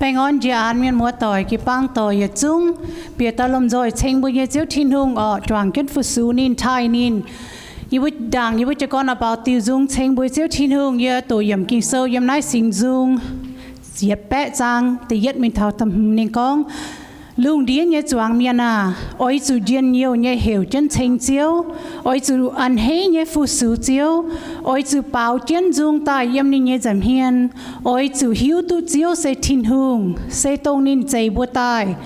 Baengh orn njiec aanx mienh muoz doic, jiu-baang doic yietc zungv, bieqc daaih lomh nzoih ceng mbuo nyei Ziouv Tin-Hungh orqc, juangc jienv fu-sux ninh, taaih ninh. Yie mbuo ndaangc yie mbuo jiez gorn naaic baaux diuh nzung ceng mbuo Ziouv Tin-Hungh. Yie doqc yiemc Ging-Sou yiem naaiv Singx Nzung ziepc baeqv zaang da'yietv mingh taux da'hmz ninh gorngv, Lungh ndiev nyei zuangx mienh aah! Oix zuqc njien-youh nyei heuc jienv ceng Ziouv. Oix zuqc a'hneiv nyei fu-sux Ziouv. Oix zuqc baaux jienv nzung daaih yiem ninh nyei nza'hmien. Oix zuqc hiuv duqv Ziouv se Tin-Hungh, se dongh ninh zeix mbuo daaih.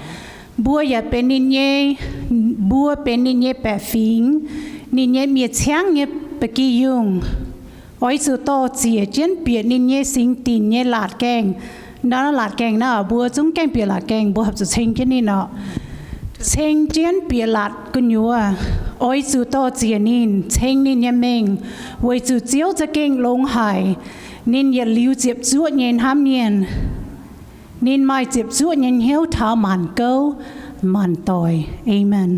Mbuo yaac benx ninh nyei, mbuo benx ninh nyei baeqc fingx, ninh nyei miev-ciangv nyei ba'gi yungh. Oix zuqc dor-ziec jienv bieqc ninh nyei singx dinc nyei laatc gaengh. Ndau naaiv laatc gaengh naaiv, mbuo zungv gaengh bieqc laatc gaengh, mbuo horpc zuqc ceng jienv ninh orqc. Ceng jienv bieqc laatc gu'nyuoz, oix zuqc dor-ziec ninh, ceng ninh nyei mengh, weic zuqc Ziouv za'gengh longx haic. Ninh yietc liuz ziepc zuoqv nyei hnamv mienh. Ninh maaih ziepc zuoqv nyei hnyouv taux maanc gouv maanc doic. Aamen.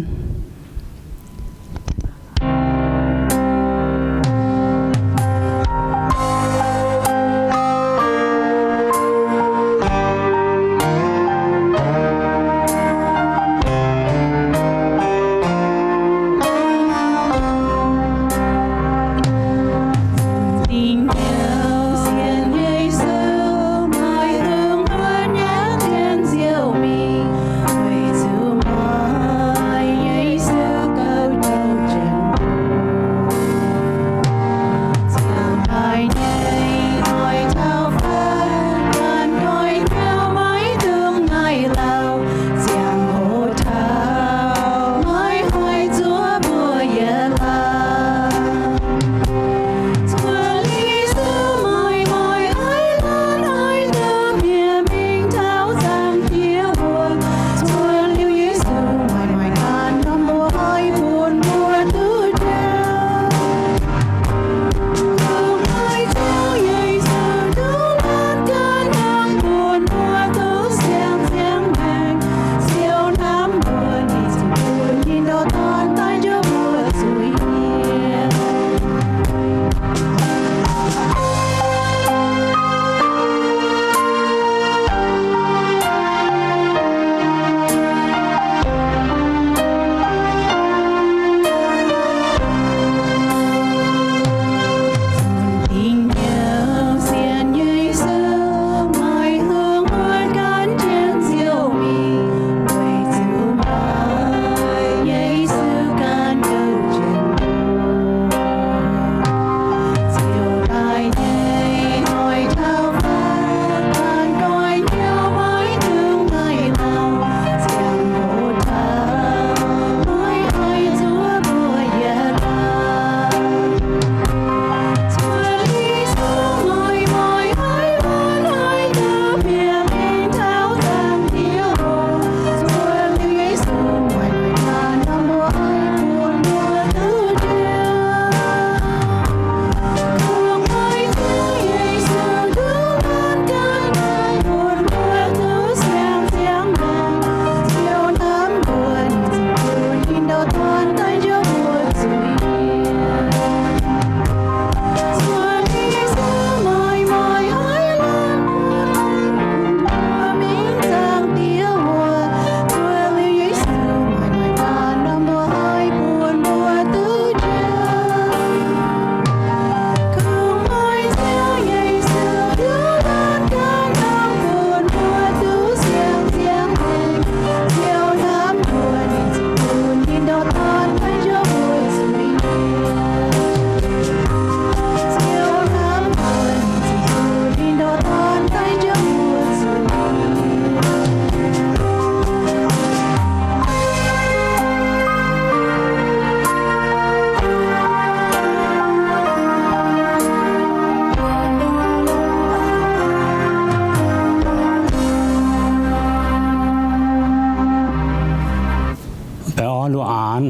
Baengh orn luoqc aanx,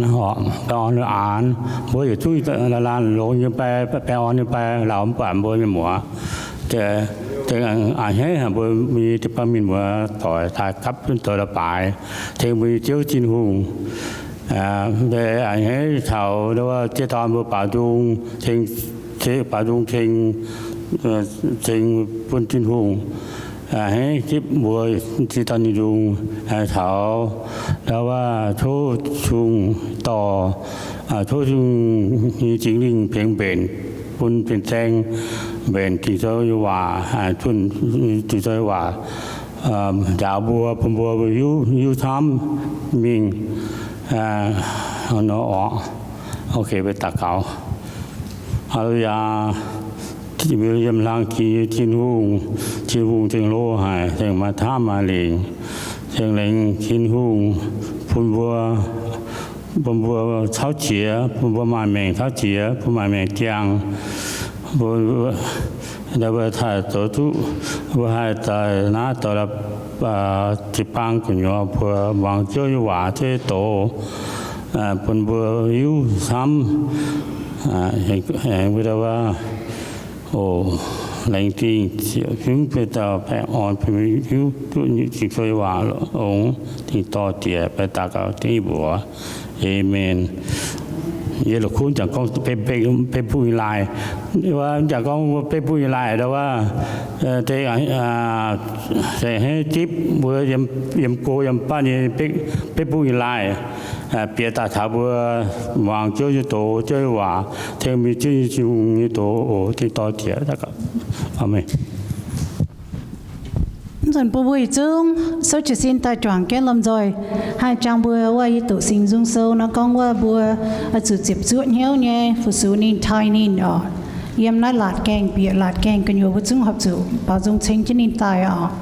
baengh orn luoqc aanx, mbuo yietc zungv laanh laanh longx nyei baengh, baengh orn nyei baengh, laauh mv buatc mbuo mienh muoz. A'hneiv haic mbuo nyei jiu-baang mienh muoz doic daaih gapv duqv douz la'baaix, tengx mbuo nyei Ziouv Tin-Hungh. Mbuo a'hneiv taux ziex dauh mbuo baaux nzung, baaux nzung ceng, ceng bun Tin-Hungh. hnangv zipv mbuo zinh dauh ninh nzung taux ndau wuov tov Tin-Hungh dorh, tov Tin-Hungh nyei Singx Lingh tengx mbenc, bun fin-saeng mbenc Ging-Sou nyei waac, zunh Ging-Sou nyei waac nzaaux mbuo, bun mbuo hiuv, hiuv camv mingh nor orqc. Ok, mbuo daux gaux. Haa^lu^yaa. Yiem laangz jiex nyei Tin-Hungh, Tin-Hungh ceng hlo haic, ceng maaih camv maaih lingc, ceng lengx Tin-Hungh bun mbuo, bun mbuo cauv jiex, bun mbuo maaih maengc cauv jiex, bun maaih maengc ziangh, mbuo, mbuo haih zoux duqv, mbuo haih zaaih naaiv douz jiu-baang gu'nyuoz mbuo muangx Ziouv nyei waac, Ziouv nyei doz, bun mbuo hiuv camv, aengx mbuo, o, laengz zingh Ziouv, zungv bun dauh baengh orn, bun hiuv duqv Ging-Sou nyei waac longx, dingc dorh diex, baengh daux gaux dengv mbuox. Aamen. Yie la'kuqv jangx gorngv Facebook nyei laaih, wuov jangx gorngv Facebook nyei laaih ndau wuov, se hnangv zipv mbuo yiem go yiem batv nyei Facebook nyei laaih, bieqc daaih caux mbuo muangx Ziouv nyei doz, Ziouv nyei waac, ceng mingh Ziouv nyei, Tin-Hungh nyei doz oc. Dingc dorh diex. Aamen. Mv nzunc bun mbuo yietc zungv souv jiez sin daaih juangc jienv lomh nzoih, haih jangx mbuo wuov yie doqc Singx Nzung Sou nor gorngv wuov mbuo oix zuqc ziepc zuoqv hnyouv nyei fu-sux ninh, taaih ninh oc. Yiem naaiv laatc gaengh bieqc laatc gaengh gu'nyuoz mbuo zungv horpc zuqc baaux nzung ceng jienv ninh daaih oc. Aamen.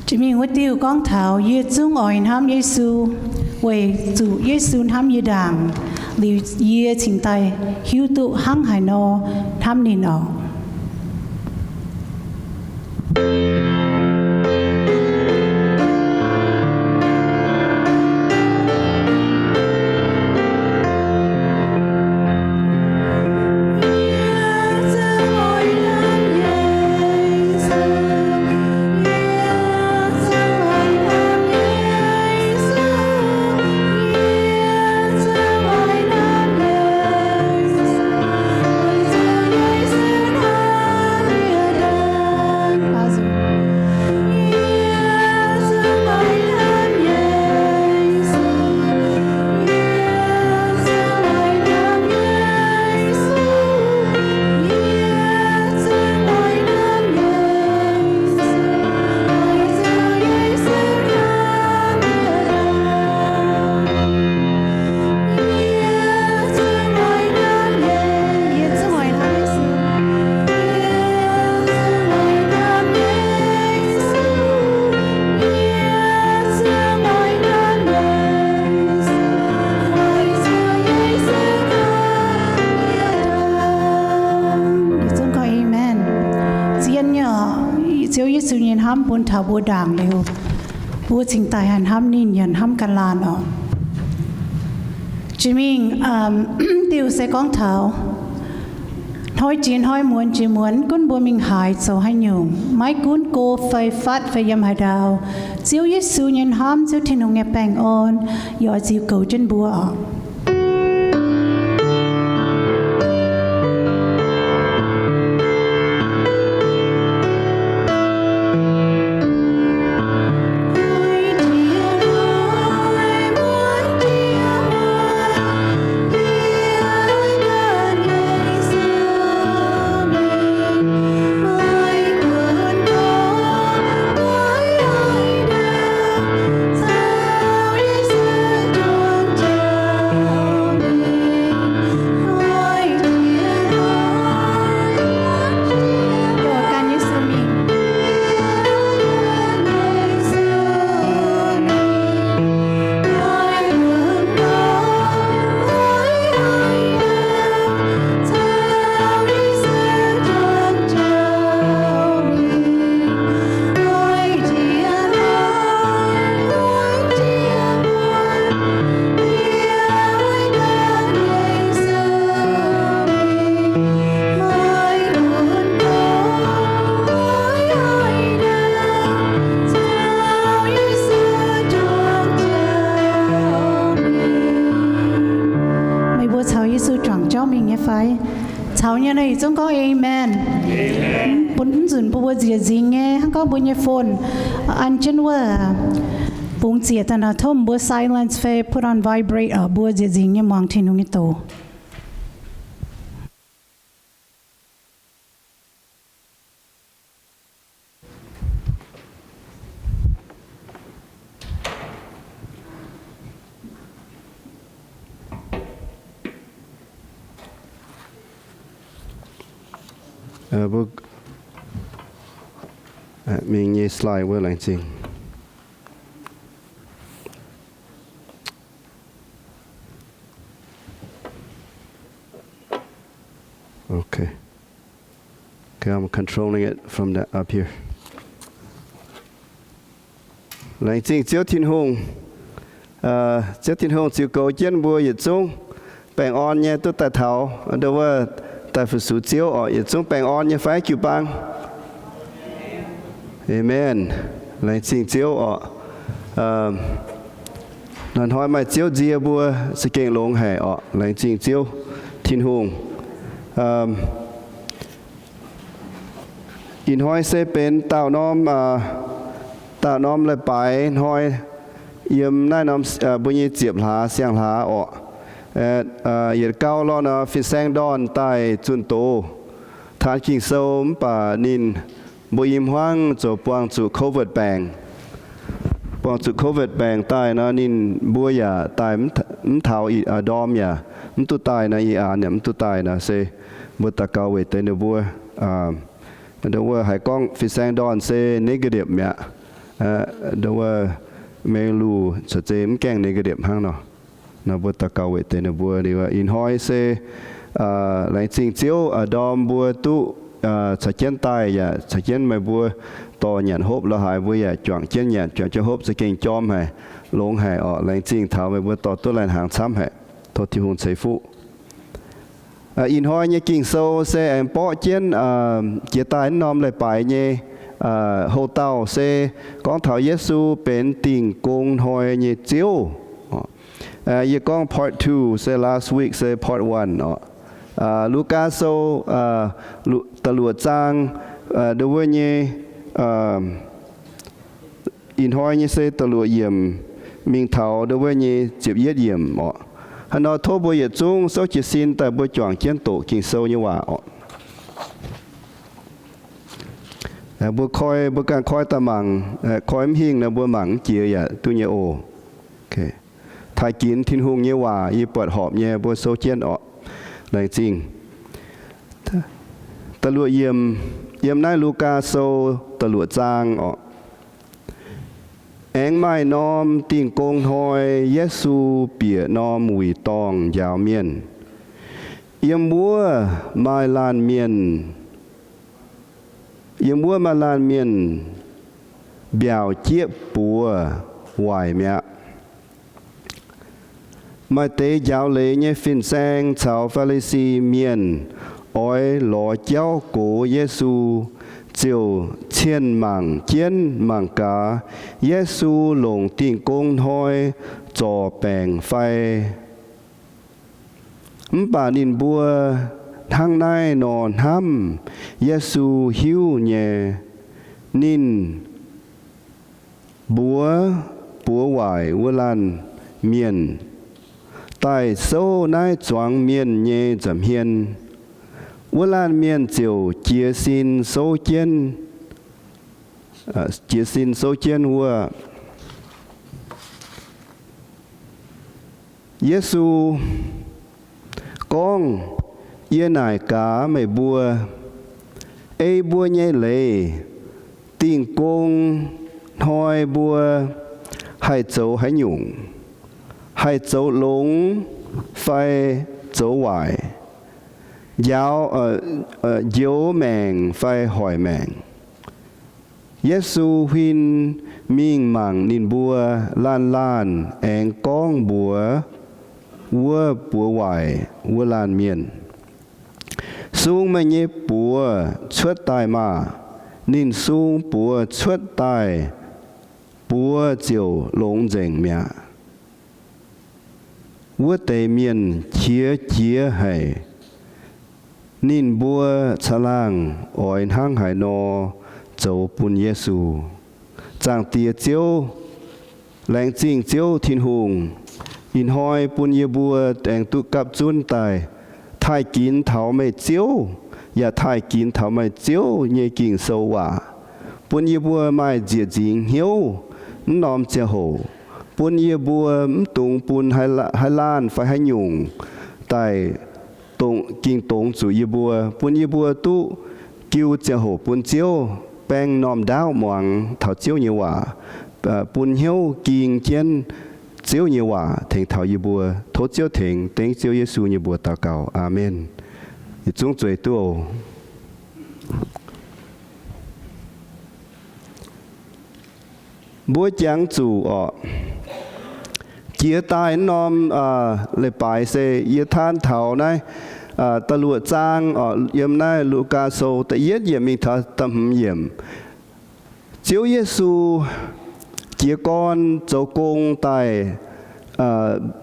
Jiex mingh wuov diuh gorngv taux yie zungv oix hnamv Yesu, weic zuqc Yesu hnamv yie ndaangc, liuz yie cingx daaih hiuv duqv hnangv haaix nor hnamv ninh oc. Ziouv Yesu nyei hnamv bun taux mbuo ndaangc liuz, mbuo cingx daaih haih hnamv ninh yaac hnamv ganh laanh oc. Jiex mingh diuh se gorngv taux hnoi jiex hnoi, muonz jiex muonz, gunv mbuo mingh haaix zoux haaix nyungc, maiv gunv go fai fatv fai yiem haaix ndau, Ziouv Yesu nyei hnamv, Ziouv Tin-Hungh nyei baengh orn yaac oix ziux goux jienv mbuo oc. Meih mbuo caux Yesu juangc jauv mingh nyei fai? Caux nyei nor yietc zungv gorngv amen. Bun mv nzunc mbuo mbuo nziec nzingx nyei, hnangv gorngv mbuo nyei phone an jienv wuov, bungx ziec daaih nor, tov mbuo silence fai put on vibrate oc. Mbuo nziec nzingx nyei muangx Tin-Hungh nyei doz. Mbuo mingh nyei slide wuov laengz zingh. Okay. Okay, I'm controlling it from the, up here. Laengz zingh Ziouv Tin-Hungh. Ziouv Tin-Hungh ziux goux jienv mbuo yietc zungv baengh orn nyei duqv daaih taux ndo wuov daaih fu-sux Ziouv oc. Yietc zungv baengh orn nyei fai jiu-baang? Amen. Laengz zingh Ziouv oc. Hnoi-hnoi maaih Ziouv nzie mbuo za'gengh longx haic oc. Laengz zingh Ziouv Tin-Hungh. Ih hnoi se benx daauh norm, daauh norm leiz-baaix hnoi yiem naaiv norm mbuo nyei ziepc hlaax siang-hlaax oc. Yietc gau lorh nor, fin-saeng ndorn daaih zunh doz taan Ging-Sou mv baac ninh mbuo i hmuangv zoux buangh zuqc COVID baengc. Buangh zuqc COVID baengc daaih nor, ninh mbuo yaac daaih mv taux, ndorm yaac mv duqv daaih nor, i aanx yaac mv duqv daaih nor, se mbuo daux gaux weic deix ninh mbuo. Ndo wuov haiz gorngv fin-saeng ndorn se negative mi'aqv. Ndo wuov mengh luc caux zei mv gaengh negative hnangv nor. Nor mbuo daux gaux weic deix ninh mbuo. Liuz ih hnoi se laengz zingh Ziouv ndorm mbuo duqv caux jienv daaih yaac caux jienv meih mbuo dorh nyanc hopv la'haaix mbuo yaac juangc jienv nyanc, juangc jienv hopv za'gengh jorm haic, longx haic oc. Laengz zingh taux meih mbuo dorh duqv lai-hnaangx camv haic. Tov Tin-Hungh ceix fuqv. Ih hnoi nyei Ging-Sou se aengx borqv jienv jiex daaih wuov norm leiz-baaix nyei houc dauh se gorngv taux Yesu benx Dingh Gong Hnoi nyei Ziouv. Yie gorngv part two, se last week se part one oc. Lugaa Sou da'luoqc zaang, ndo wuov nyei, ih hnoi nyei se da'luoqc yiemc mingh taux ndo wuov nyei ziepc yietv yiemc oc. Hnangv nor tov mbuo yietc zungv souv jiez sin daaih mbuo juangc jienv doqc Ging-Sou nyei waac oc. Mbuo koi, mbuo ganh koi daaih mangc, koi mv hingh nor mbuo mangc mv jiex yaac duqv nyei oc. Taaih ginx Tin-Hungh nyei waac yie buatc horpc nyei, mbuo souv jienv oc. Laengz zingh. Da'luoqc yiemc yiem naaiv Lugaa Sou da'luoqc zaang oc. Aengx maaih norm Dingh Gong Hnoi, Yesu bieqc norm wuic dorngh njaaux mienh. Yiem wuov maaih laanh mienh yiem wuov maaih laanh mienh mbiaauc jieqv buoz waaic mi'aqv. Maaih deix njaaux leiz nyei fin-saeng caux Faa^li^si Mienh oix lorz jauv gox Yesu, ziouc cien mangc jienv mangc gaax Yesu longc Dingh Gong Hnoi zorc baengc fai. Mv baac ninh mbuo hnangv naaiv nor hnamv Yesu hiuv nyei. Ninh mbuox buoz waaic wuov laanh mienh, Daaih souv naaiv zuangx mienh nyei nza'hmien. Wuov laanh mienh ziouc jiez sin souv jienv, jiez sin souv jienv wuov. Yesu gorngv, Yie naaic gaax meih mbuo, ei mbuo nyei leiz, Dingh Gong Hnoi mbuo haih zoux haaix nyungc? Haih zoux longx fai zoux waaic? Njaaux, njoux maengc fai hoic maengc? Yesu huin mingh mangc ninh mbuo laanh laanh aengx gorngv mbuox wuov buoz waaic wuov laanh mienh, Sung meih nyei buoz cuotv daaih maah! Ninh sung buoz cuotv daaih, buoz ziouc longx nzengc mi'aqv. Wuov deix mienh qiex jiez haic. Ninh mbuo caangh laangh oix hnangv haaix nor zoux bun Yesu. Zaangc Diex Ziouv, laengz zingh Ziouv Tin-Hungh, ih hnoi bun yie mbuo aengx duqv gapv zunv daaih taaih ginx taux meih Ziouv, yaac taaih ginx taux meih Ziouv nyei Ging-Sou waac, bun yie mbuo maaih nzieqc nzingx hnyouv mv norm ziangh hoc, bun yie mbuo mv dungx bun haaix laanh fai haaix nyungc daaih ging dongz zuqc yie mbuo, bun yie mbuo duqv jiu ziangh hoc bun Ziouv, baeng m'normh ndaauv muangx taux Ziouv nyei waac, bun hnyouv ging jienv Ziouv nyei waac tengx taux yie mbuo. Tov Ziouv tengx, dengv Ziouv Yesu nyei mbuox daux gaux. Aamen. Yietc zungv zueiz duqv oc. Mbuo jangx zuqc orqc, jiex daaih wuov norm leiz-baaix se yie taan taux naaiv da'luoqc zaang orqc, yiem naaiv Lugaa Sou da'yietv yiemc mingh taux da'hmz yiemc. Ziouv Yesu jiez gorn zoux gong daaih,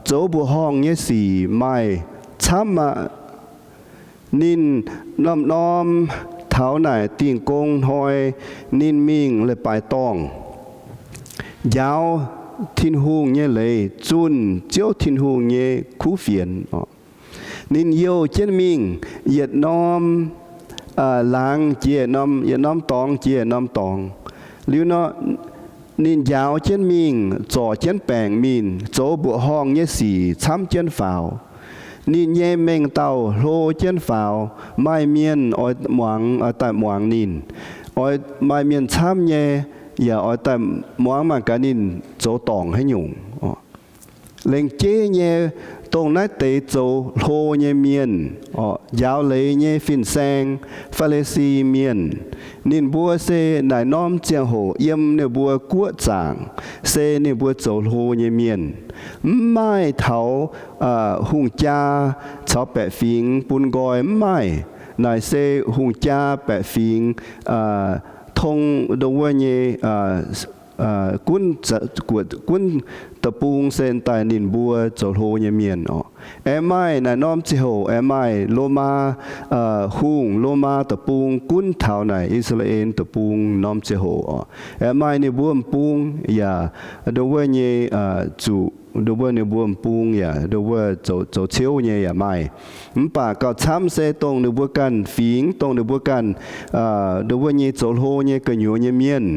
zoux mbuoqc horngh nyei sic maaih camv aqv. Ninh norm-norm taux naaic Dingh Gong Hnoi, ninh mingh leiz-baaix dorngh, njaaux Tin-Hungh nyei leiz, zunh Ziouv Tin-Hungh nyei kuv fienx. Ninh youh jienv mingh yietc norm laangz jiex norm, yietc norm dorngx jiex norm dorngx. Liuz nor, ninh njaaux jienv mingh, zorc jienv baengc mingh, zoux mbuoqc horngh nyei sic camv jienv faaux. Ninh nyei mengh dauh hlo jienv faaux. Maaih mienh oix muangx, oix daaih muangx ninh. Oix, maaih mienh camv nyei yaac oix daaih muangx mangc gaax ninh zoux dorngc haaix nyungc. Lengc jeiv nyei, dongh naaiv deix zoux hlo nyei mienh, njaaux leiz nyei fin-saeng, Faa^li^si Mienh, ninh mbuo se naaic norm ziangh hoc yiem ninh mbuo guoqv zaangc, se ninh mbuo zoux hlo nyei mienh. Mv maaih taux hungh jaa caux baeqc fingx bun nqoi, mv maaih. Naaic se hungh jaa baeqc fingx tong ndo wuov nyei gunv, gunv deic-bung se daaih ninh mbuo zoux hlo nyei mienh orqc. Aengx maaih naaic norm ziangh hoc aengx maaih Lomaa hungh, Lomaa deic-bung gunv taux naaic I^saa^laa^en deic-bung norm ziangh hoc orqc. Aengx maaih ninh mbuo m'bung yaac ndo wuov nyei zuqc, ndo wuov ninh mbuo m'bung yaac ndo wuov zoux ciouv nyei yaac maaih. Mv baac gauh camv se dongh ninh mbuo ganh fingx, dongh ninh mbuo ganh ndo wuov nyei zoux hlo nyei gu'nyuoz nyei mienh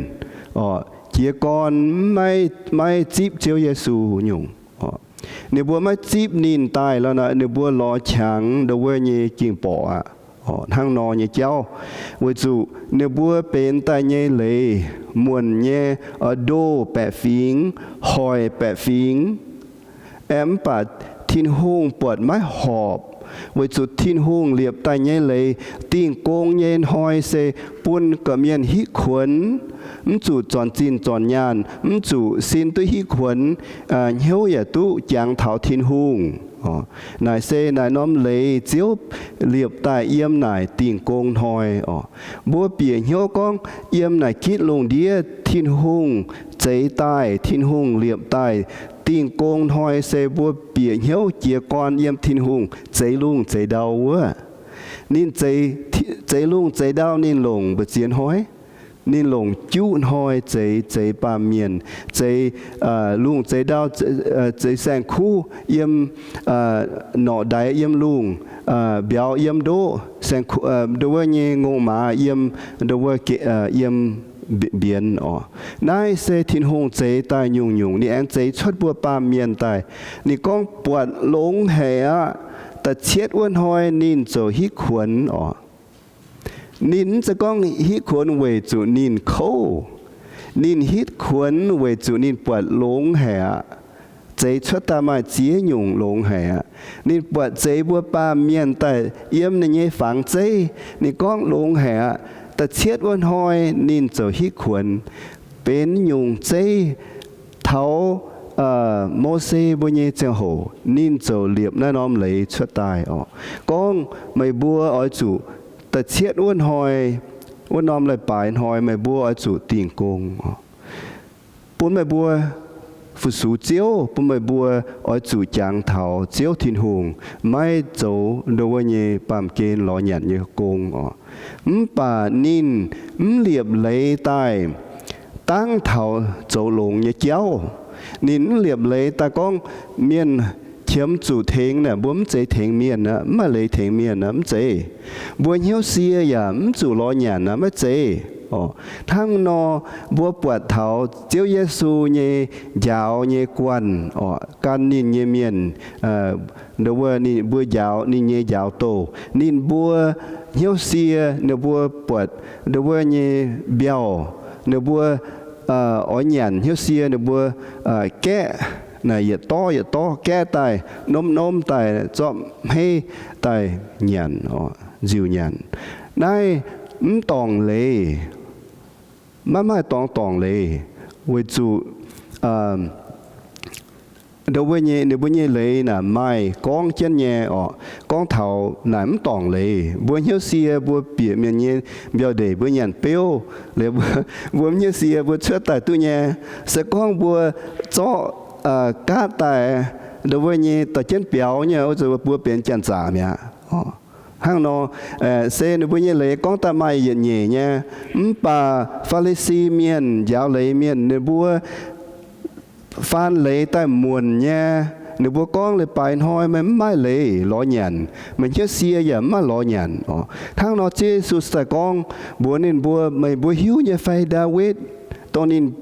orqc, jiez gorn maiv, maiv zipv Ziouv Yesu nyungc. Ninh mbuo maiv zipv ninh daaih lorqc, ninh mbuo lorz qangx ndo wuov nyei ging-borqc aqv. Hnangv nor nyei jauv, weic zuqc ninh mbuo benx daaih nyei leiz muonc nyei, oix ndoh baeqc fingx, hoic baeqc fingx. Aeqv, mv baac Tin-Hungh buatc maiv horpc, weic zuqc Tin-Hungh liepc daaih nyei leiz, Dingh Gong nyei hnoi se bun gorqv-mienh hitv kuonx, mv zuqc zornc zinh zornc nyaanh, mv zuqc sin duqv hitv kuonx, hnyouv yaac duqv jangx taux Tin-Hungh. Naaic se naaiv norm leiz Ziouv liepc daaih yiem naaic Dingh Gong hnoi oc. Mbuo bieqc hnyouv gorngv yiem naaic gitv lungh ndiev Tin-Hungh zeix daaih, Tin-Hungh liepc daaih Dingh Gong hnoi se mbuo bieqc hnyouv jiez gorn yiem Tin-Hungh zeix lungh zeix ndau wuov. Ninh zeix, zeix lungh zeix ndau ninh longc mbu'ziex hnoi. Ninh longc juqv hnoi zeix, zeix baamh mienh, zeix lungh zeix ndau, zeix saeng-kuv yiem norqc ndaix yiem lungh, mbiauz yiem ndoqv, ndo wuov nyei ngongh maaz yiem, ndo wuov, yiem mbienx oc. Naaiv se Tin-Hungh zeix daaih nyungc-nyungc, ninh aengx zeix cuotv mbuo baamh mienh daaih. Ninh gorngv buatc longx haic aqv, da'cietv wuov hnoi ninh ziouc hitv kuonx oc. Ninh mv zeiz gorngv hitv kuonx weic zuqc ninh kouv. Ninh hitv kuonx weic zuqc ninh buatc longx haic aqv. Zeix cuotv daaih maaih ziex nyungc longx haic aqv. Ninh buatc zeix mbuo baamh mienh daaih yiem ninh nyei fangx zeiv. Ninh gorngv longx haic aqv. Da'cietv wuov hnoi ninh ziouc hitv kuonx. Benx nyungc zeiv taux Mose mbuo nyei ziangh hoc, ninh ziouc liepc naaiv norm leiz cuotv daaih oc. Gorngv meih mbuo oix zuqc da'cietv wuov hnoi, wuov norm leiz-baaix hnoi meih mbuo oix zuqc dingh gong oc. Bun meih mbuo fu-sux Ziouv, bun meih mbuo oix zuqc jangx taux Ziouv Tin-Hungh, maiv zoux ndo wuov nyei baamh gen lorz nyanc nyei gong oc. Mv baac ninh mv liepc leiz daaih dangv taux zoux longx nyei jauv. Ninh mv liepc leiz daaih gorngv mienh qiemx zuqc tengx naaic, mbuo mv zeiz tengx mienh aqv, mv maaih leiz tengx mienh aqv, mv zeiz. Mbuo hnyouv sie yaac mv zuqc lorz nyanc aqv, maiv zeiz. Hnangv nor, mbuo buatc taux Ziouv Yesu nyei njaaux nyei guanh oc, gan ninh nyei mienh, ndo wuov ninh mbuo njaaux ninh nyei njaaux douh, ninh mbuo hnyouv sie, ninh mbuo buatc ndo wuov nyei mbiauh, ninh mbuo oix nyanc hnyouv sie, ninh mbuo gaeqv naaic yietc dorv yietc dorv gaeqv daaih, nomv nomv daaih, zorqv hmeiv daaih nyanc, nziuc nyanc. Naaiv mv dorngc leiz. Maiv maaih dorngx dorngc leiz, weic zuqc ndo wuov nyei, ninh mbuo nyei leiz naaic maaih gorngv jienv nyei oc. Gorngv taux naaic mv dorngc leiz, mbuo hnyouv sie, mbuo bieqc mienh nyei mbiauh ndeic mbuo nyanc beuv, liuz mbuo, mbuo hnyouv sie mbuo cuotv daaih duqv nyei. Se gorngv mbuo zorqv gaatv daaih ndo wuov nyei dorh jienv biaux nyei, mbuo benx janx-zaqc mi'aqv. Hnangv nor, se ninh mbuo nyei leiz gorngv daaih maaih yietc nyeic nyei. Mv baac Faa^li^si Mienh, njaaux leiz mienh, ninh mbuo faan leiz daaih muonc nyei. Ninh mbuo gorngv leiz-baaix hnoi meih mv maaih leiz lorz nyanc, meih hnyouv sie yaac mv maaih lorz nyanc oc. Hnangv nor Ziouv Yesu daaih gorngv mbuox ninh mbuo, meih mbuo hiuv nyei fai Ndaawitv, dongh ninh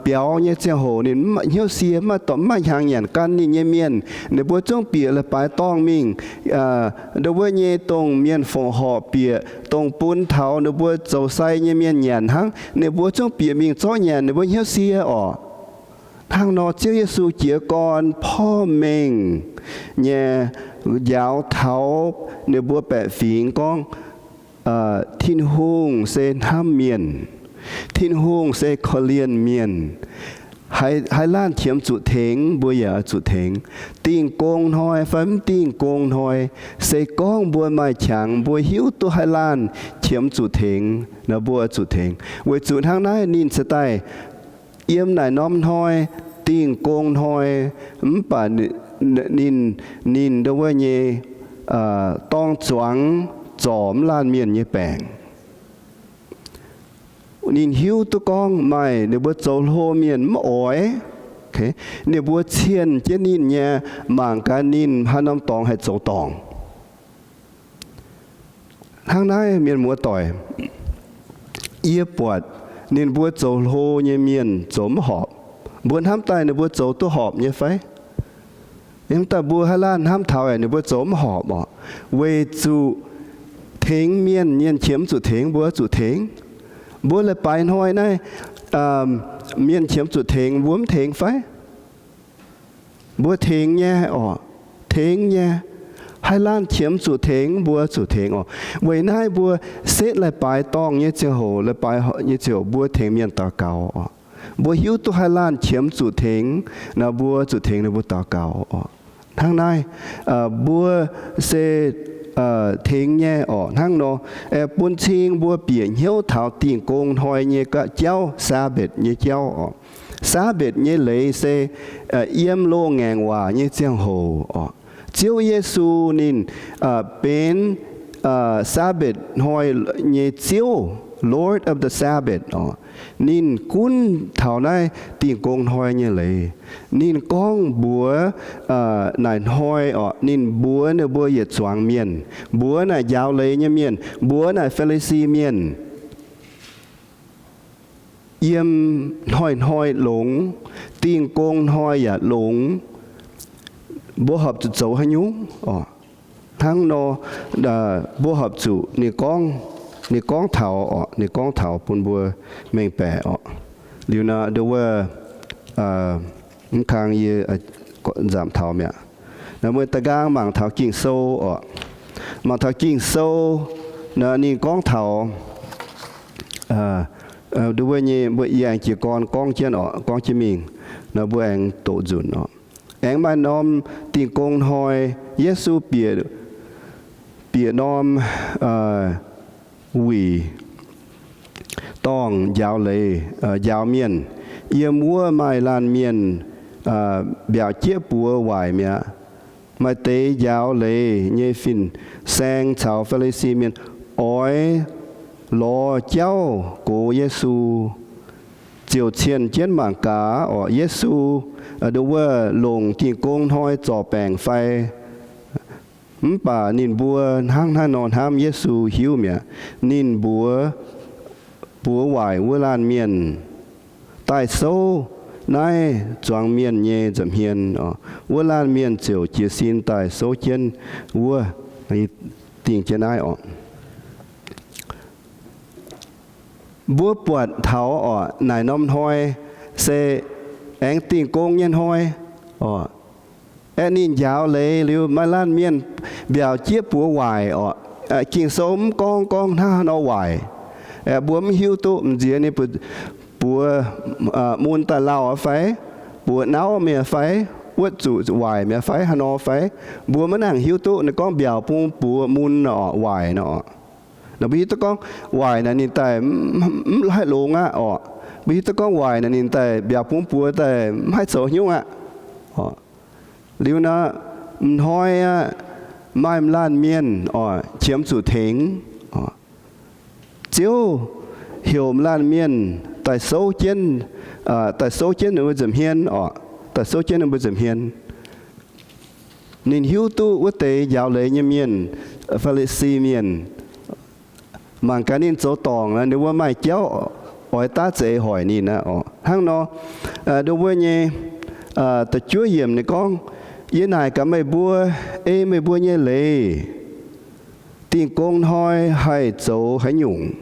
biaux nyei ziangh hoc ninh hnyouv sie mv maaih dorngx, mv maaih hnyangx nyanc, gan ninh nyei mienh, ninh mbuo zungv bieqc leiz-baaix dorngh mingh, ndo wuov nyei dongh mienh fongc horc bieqc, dongh bun taux ninh mbuo zoux sai nyei mienh nyanc hnangv, ninh mbuo zungv bieqc mingh zorqv nyanc, ninh mbuo hnyouv sie oc. Hnangv nor Ziouv Yesu jiez gorn porv mengh nyei njaaux taux ninh mbuo baeqc fingx gorngv, Tin-Hungh se hnamv mienh. Tin-Hungh se korv-lienh mienh. Haaix laanh qiemx zuqc tengx, mbuo yaac oix zuqc tengx. Dingh gong hnoi fai mv dingh gong hnoi, se gorngv mbuo maaih qangx, mbuo hiuv duqv haaix laanh qiemx zuqc tengx nor, mbuo oix zuqc tengx. Weic zuqc hnangv naaiv ninh se daaih yiem naaic norm hnoi, dingh gong hnoi, mv baac ninh, ninh ndo wuov nyei dorng zuangx zorc mv laanh mienh nyei baengc. Ninh hiuv duqv gorngv maaih ninh mbuo zoux hlo mienh mv oix, ninh mbuo cienh jienv ninh nyei, mangc gaax ninh haaix norm dorngx haih zoux dorngc. Hnangv naaiv mienh muoz-doic, yie buatc ninh mbuo zoux hlo nyei mienh zoux mv horpc. Mbuo hnamv daaih ninh mbuo zoux duqv horpc nyei fai? Hnamv daaih mbuo haaix laanh hnamv taux ninh mbuo zoux mv horpc oc. Weic zuqc tengx mienh, mienh qiemx zuqc tengx, mbuo zuqc tengx. Mbuo leiz-baaix hnoi naaiv, mienh qiemx zuqc tengx, mbuo mv tengx fai? Mbuo tengx nyei oc. tengx nyei. Haih laanh qiemx zuqc tengx, mbuo zuqc tengx oc. Weic naaiv mbuo setv leiz-baaix dorngh nyei ziangh hoc, leiz-baaix nyei ziangh hoc mbuo tengx mienh daux gaux oc. Mbuo hiuv duqv haih laanh qiemx zuqc tengx nor, mbuo zuqc tengx ninh mbuo daux gaux oc. Hnangv naaiv, mbuo se tengx nyei oc. Hnangv nor, bun cing mbuo bieqc hnyouv taux Dingh Gong Hnoi nyei jauv, Sabbath nyei jauv oc. Sabbath nyei leiz se yiem loz-ngaengc waac nyei ziangh hoc oc. Ziouv Yesu ninh benx Sabbath hnoi nyei Ziouv, Lord of the Sabbath oc. Ninh gunv taux naaiv Dingh Gong Hnoi nyei leiz. Ninh gorngv mbuox naaic hnoi oc, ninh mbuox ninh mbuo yietc zuangx mienh, mbuox naaic njaaux leiz nyei mienh, mbuox naaic Faa^li^si mienh, yiem hnoi-hnoi longx, Dingh Gong Hnoi yaac longx, mbuo horpc zuqc zoux haaix nyungc oc? Hnangv nor, mbuo horpc zuqc, ninh gorngv, ninh gorngv taux oc, ninh gorngv taux bun mbuo mengh baeqc oc. Liuz nor, nduov wuov, mv kang yie nzamc taux mi'aqv. Naaiv mbuo da'nqaang mangc taux Ging-Sou oc. Mangc taux Ging-Sou, naaiv ninh gorngv taux, nduov wuov nyei, mbuo yie aengx jiez gorn gorngv jienv oc, gorngv jienv mingh, naaiv mbuo aengx doqc nzunc oc. Aengx maaih norm Dingh Gong Hnoi, Yesu bieqc, bieqc norm wuic dorngh njaaux leiz, njaaux mienh. Yiem wuov maaih laanh mienh mbiaauc jieqv buoz waaic mi'aqv. Maaih deix njaaux leiz nyei fin-saeng caux Faa^li^si mienh oix lorz jauv gox Yesu, ziouc cienh jienv mangc gaax oc, Yesu nduov wuov longc Dingh Gong Hnoi zorc baengc fai. Mv baac ninh mbuo hnangv haaix nor hnamv Yesu hiuv mi'aqv. Ninh mbuox buoz waaic wuov laanh mienh, daaih souv naaiv zuangx mienh nyei nza'hmien oc. Wuov laanh mienh ziouc jiez sin daaih souv jienv wuov, dingh jienv naaiv oc. Mbuo buatc taux oc, naaic norm hnoi se aengx Dingh Gong nyei hnoi oc. Aeqv, ninh njaaux leiz liuz, maaih laanh mienh mbiaauc jieqv buoz waaic oc. Ging-Sou mv gorngv gorngv hnangv haaix nor waaic. Aeqv, mbuo mv hiuv duqv, m'nziex ninh buoz mun daaih lauh fai, buoz nauv mi'aqv fai, wuotv zuqc waaic mi'aqv fai, haaix nor fai, mbuo maiv nangc hiuv duqv. Ninh gorngv mbiaauc bung buoz mun oc, waaic nor. Naaic mbuo hiuv duqv gorngv waaic naaic ninh daaih mv haih longx aqv oc. Mbuo hiuv duqv gorngv waaic naaic ninh daaih mbiaauc bung buoz daaih mv haih zoux haaix nyungc aqv. Liuz naaic, m'hnoi aqv, maaih m'laanh mienh oc, qiemx zuqc tengx. Ziouv heuc m'laanh mienh daaih souv jienv, daaih souv jienv ninh mbuo nza'hmien oc, daaih souv jienv ninh mbuo nza'hmien. Ninh hiuv duqv wuov deix njaaux leiz nyei mienh, Faa^li^si mienh, mangc gaax ninh zoux dorngc nor, ninh mbuo maaih jauv oix daav za'eix hoic ninh aqv oc. Hnangv nor, nduov wuov nyei da'juov yiemc ninh gorngv, yie naaic gaax meih mbuo, ei meih mbuo nyei leiz, Dingh Gong Hnoi haih zoux haaix nyungc?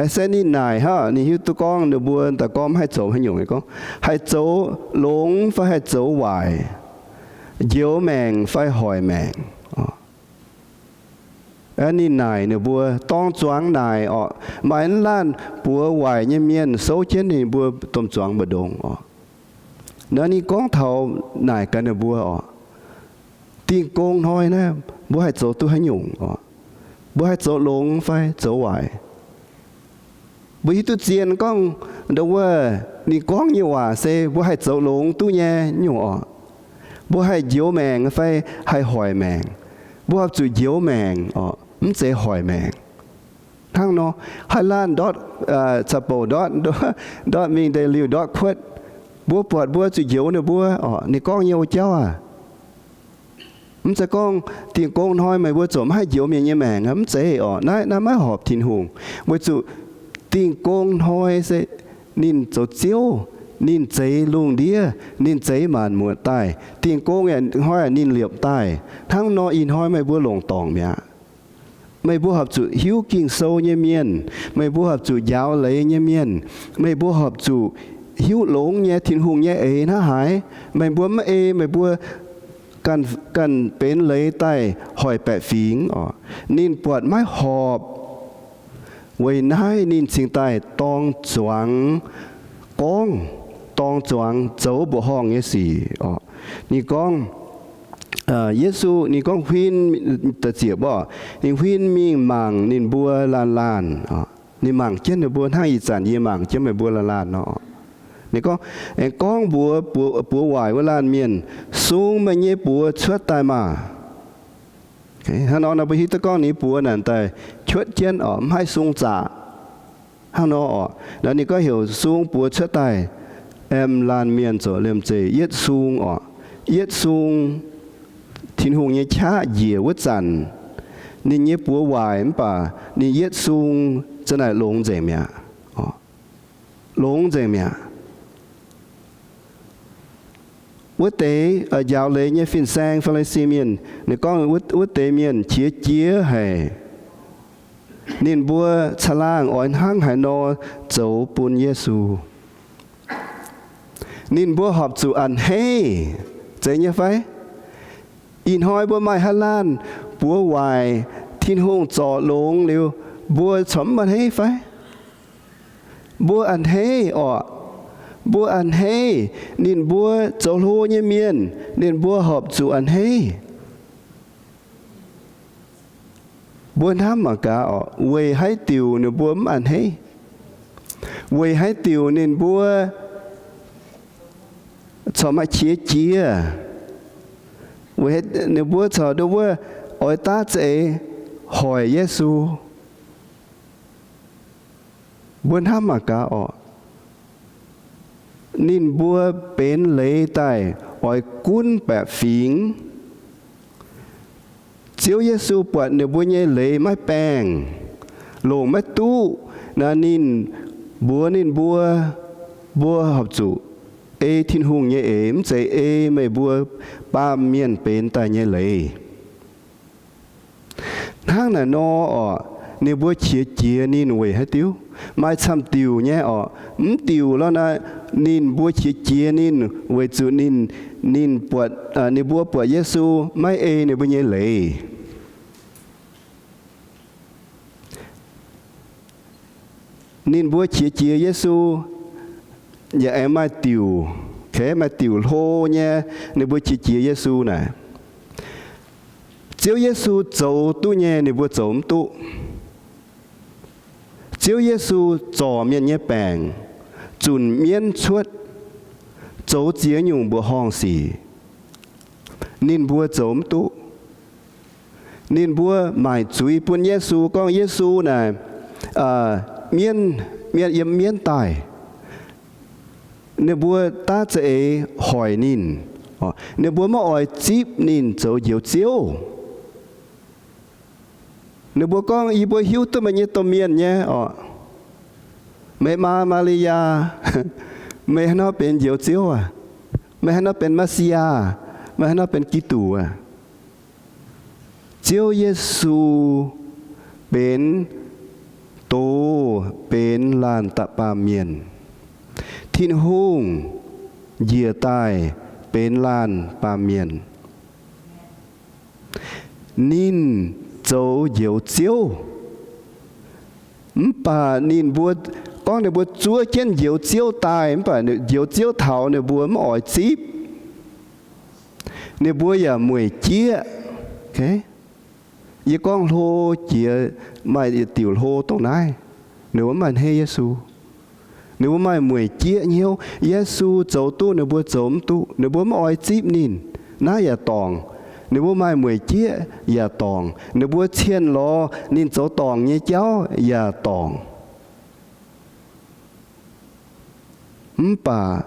Se ninh naaic hnangv, ninh hiuv duqv gorngv ninh mbuo daaih gorngv mv haih zoux haaix nyungc, gorngv haih zoux longx fai haih zoux waaic, njoux maengc fai hoic maengc. Ninh naaic ninh mbuo, dorng zuangx naaic oc. Maaih laanh buoz waaic nyei mienh souv jienv ninh mbuo domh zuangx mbu'ndongx oc. Naaiv ninh gorngv taux naaic gaax ninh mbuo oc, Dingh Gong Hnoi naaiv mbuo haih zoux duqv haaix nyungc oc? Mbuo haih zoux longx fai zoux waaic? Mbuo hiuv duqv zien gorngv ndo wuov ninh gorngv nyei waac se mbuo haih zoux longx duqv nyei nyungc oc. Mbuo haih njoux maengc fai haih hoic maengc? Mbuo horpc zuqc njoux maengc oc, mv zeiz hoic maengc. Hnangv nor, haaix laanh ndortv, caux bouc ndortv, ndortv mingh deix liuh ndortv kuotv, mbuo buatc mbuo zuqc njoux ninh mbuo oc, ninh gorngv nyei wuov jauv aac. Mv zeiz gorngv Dingh Gong Hnoi meih mbuo ziouc mv haih njoux mienh nyei maengc, mv zeiz oc. Naaiv, naaiv maiv horpc Tin-Hungh. Weic zuqc Dingh Gong Hnoi se ninh zoux Ziouv, ninh zeix lungh ndiev, ninh zeix maanc muotc daaih. Dingh Gong Hnoi ninh liepc daaih. Hnangv nor ih hnoi meih mbuo longc dorngc mi'aqv. Meih mbuo horpc zuqc hiuv Ging-Sou nyei mienh. Meih mbuo horpc zuqc njaaux leiz nyei mienh. Meih mbuo horpc zuqc hiuv longx nyei Tin-Hungh nyei eix hnangv haaix. Meih mbuo mv ei, meih mbuo ganh benx leiz daaih hoic baeqc fingx oc. Ninh buatc maiv horpc. Weic naaiv ninh cingx daaih dorng zuangx gorngv, dorng zuangx zoux mbuoqc horngh nyei sic oc. Ninh gorngv, Yesu, ninh gorngv huin, da'ziepc orqc, ninh huin mingh mangc ninh mbuo laanh laanh. Ninh mangc jienv ninh mbuo hnangv ih zanc yie mangc jienv meih mbuo laanh laanh nor. Ninh gorngv, Aengx gorngv mbuox buoz waaic wuov laanh mienh, Sung meih nyei buoz cuotv daaih maah! Hnangv nor nor mbuo hiuv duqv gorngv ninh buoz naaic daaih cuotv jienv oc, mv haih sung zaqc. Hnangv nor oc, ninh gorngv heuc sung buoz cuotv daaih, aem laanh mienh zoux liemh zeih yietv sung oc. Yietv sung, Tin-Hungh nyei qaqv njiec wuov zanc, ninh nyei buoz waaic mv baac ninh yietv sung za'naaic longx nzengc mi'aqv. Longx nzengc mi'aqv. Wuov deix njaaux leiz nyei fin-saeng, Faa^li^si Mienh, ninh gorngv wuov deix mienh qiex jiez haic. Ninh mbuo caangh laangh oix hnangv haaix nor zoux bun Yesu. Ninh mbuo horpc zuqc a'hneiv, zeiz nyei fai? Ih hnoi mbuo maaih haaix laanh buoz waaic, Tin-Hungh zorc longx liuz, mbuo corc mv a'hneiv fai? Mbuo a'hneiv orqc. Mbuo a'hneiv. Ninh mbuo zoux hlo nyei mienh, ninh mbuo horpc zuqc a'hneiv. Mbuo hnamv mangc gaax orqc, weic haaix diuc ninh mbuo mv a'hneiv? Weic haaix diuc ninh mbuo corc maaih qiex jiez? Weic ninh mbuo corc nduov wuov oix daav za'eix hoic Yesu. Mbuo hnamv mangc gaax orqc, ninh mbuo benx leiz daaih oix gunv baeqc fingx. Ziouv Yesu buatc ninh mbuo nyei leiz maiv baengh, longc maiv duqv, naaiv ninh mbuox ninh mbuo, mbuo horpc zuqc ei Tin-Hungh nyei eix, mv zeiz ei meih mbuo baamh mienh benx daaih nyei leiz. Hnangv naaic nor orqc, ninh mbuo qiex jiez ninh weic haaix diuc? Maaih camv diuc nyei orqc. Mv diuc lorqc naaic, ninh mbuo qiex jiez ninh weic zuqc ninh, ninh buatc, ninh mbuo buatc Yesu maiv ei ninh mbuo nyei leiz. Ninh mbuo qiex jiez Yesu yaac aengx maaih diuc, maaih diuc hlo nyei, ninh mbuo qiex jiez Yesu naaic. Ziouv Yesu zoux duqv nyei, ninh mbuo zoux mv duqv. Ziouv Yesu zorc mienh nyei baengc, zunc mienv cuotv, zoux ziex nyungc mbuoqc horngh sic, ninh mbuo zoux mv duqv. Ninh mbuo maaic zuiz bun Yesu, gorngv Yesu naaic mienv, mienh yiem mienv daaih. Ninh mbuo daav za'eix hoic ninh. Ninh mbuo maiv oix zipv ninh zoux Njoux Ziouv. Ninh mbuo gorngv, Yie mbuo hiuv duqv meih nyei domh mienh nyei orqc. Meih maa Maa^li^yaa, meih haaix nor benx Njoux Ziouv aac? Meih haaix nor benx Messiah? Meih haaix nor benx Giduc aac? Ziouv Yesu benx doz benx laanh da'baamh mienh. Tin-Hungh njiec daaih benx laanh baamh mienh. Ninh zoux Njoux Ziouv. Mv baac ninh mbuo gorngv ninh mbuo zuov jienv Njoux Ziouv daaih, mv baac Njoux Ziouv taux ninh mbuo mv oix zipv. Ninh mbuo yaac mueic jieqv. Yie gorngv hlo jiex maaih diuc hlo dongh naaiv. Ninh mbuo mv maaih a'hneiv Yesu. Ninh mbuo maaih mueic jieqv hnyouv. Yesu zoux duqv, ninh mbuo zoux mv duqv. Ninh mbuo mv oix zipv ninh. Naaiv yaac dorngc. Ninh mbuo maaih mueic jieqv yaac dorngc. Ninh mbuo cien lorz ninh zoux dorngc nyei jauv yaac dorngc. Mv baac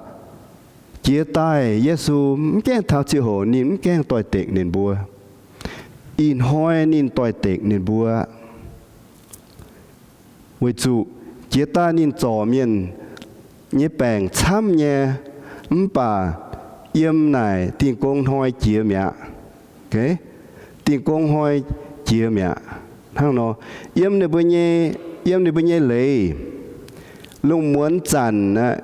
jiex daaih Yesu mv gaengh taux ziangh hoc ninh mv gaengh doix-dekc ninh mbuo. Ih hnoi ninh doix-dekc ninh mbuo. Weic zuqc jiex daaih ninh zorc mienh nyei baengc camv nyei, mv baac yiem naaic Dingh Gong Hnoi jiex mi'aqv. Dingh Gong Hnoi jiex mi'aqv. Hnangv nor, yiem ninh mbuo nyei, yiem ninh mbuo nyei leiz, lungh muonz zanc aeqv,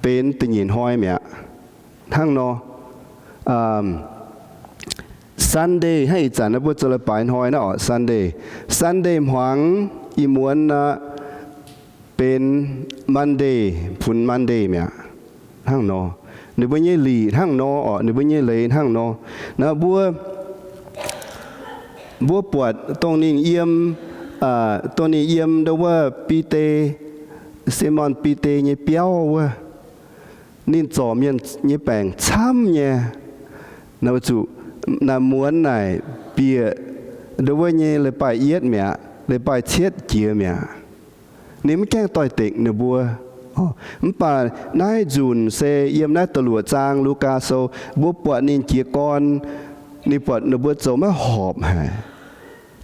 benx da'nyeic hnoi mi'aqv. Hnangv nor, Sunday hnangv ih zanc naaiv mbuo zoux leiz-baaix hnoi naaiv orqc, Sunday. Sunday hmuangx ih muonz aqv, benx Monday, funx Monday mi'aqv. Hnangv nor, ninh mbuo nyei lic hnangv nor orqc, ninh mbuo nyei leiz hnangv nor. Naaiv mbuo, mbuo buatc dongh ninh yiem, dongh ninh yiem ndo wuov Bide, Simon Bide nyei biauv wuov, ninh zorc mienh nyei baengc camv nyei. Naaiv zuqc naaiv muonz naaic bieqc ndo wuov nyei leiz-baaix yietv mi'aqv, leiz-baaix cietv jiex mi'aqv. Ninh mv gaengh doix-dekc ninh mbuo. Mv baac naaiv nzunc se yiem naaiv da'luoqc zaang Lugaa Sou, mbuo buatc ninh jiez gorn, ninh buatc ninh mbuo zoux maiv horpc haic,